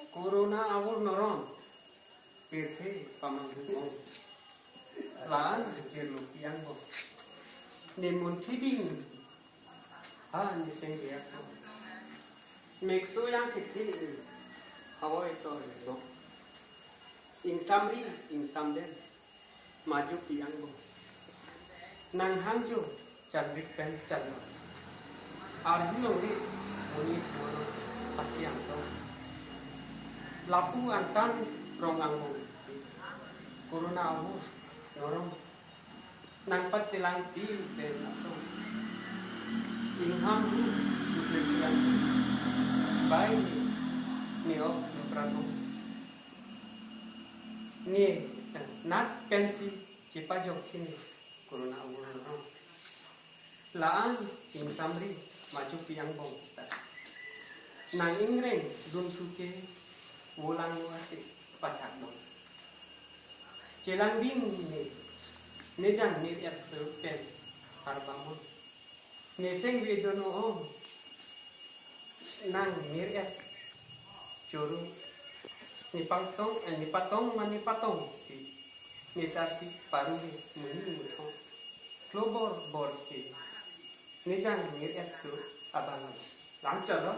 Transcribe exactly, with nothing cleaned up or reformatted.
Corona avur norom, pirthe pamang hukong. La-an jirlo pi angbong. Ne mun phiding, ha ne seng riak. Mekso yang thithe, hawoi to lo. Ingsamri, ingsamden, majok pi angbong. Nang hangjo, chandrik pen chandro. Arjulong ri, monit mono, pasiang to. Lapu antan rong angbong. Corona avur norom. Nang patelang pi pen aso. Ingham hu, sukle pi angbong. Bai ne, ne ok, ne pratong. Ne, eh, nat pensi, chepajok chini, corona avur norom. La-an ingsamri majok pi angbong ta. Nang ingreng dun thuke volang lo ase pathak dong. Chelang ding ne, ne jang mir-et suru pen arbamon. Ne seng ve dun o-ong. Nang mir-et choro. Ne pangtong, eh, ne patong ma ne patong si. Ne sarpi paru ne muni muthong. Klobor bor si. Ne jang mir-et suru abang. Lang cholo.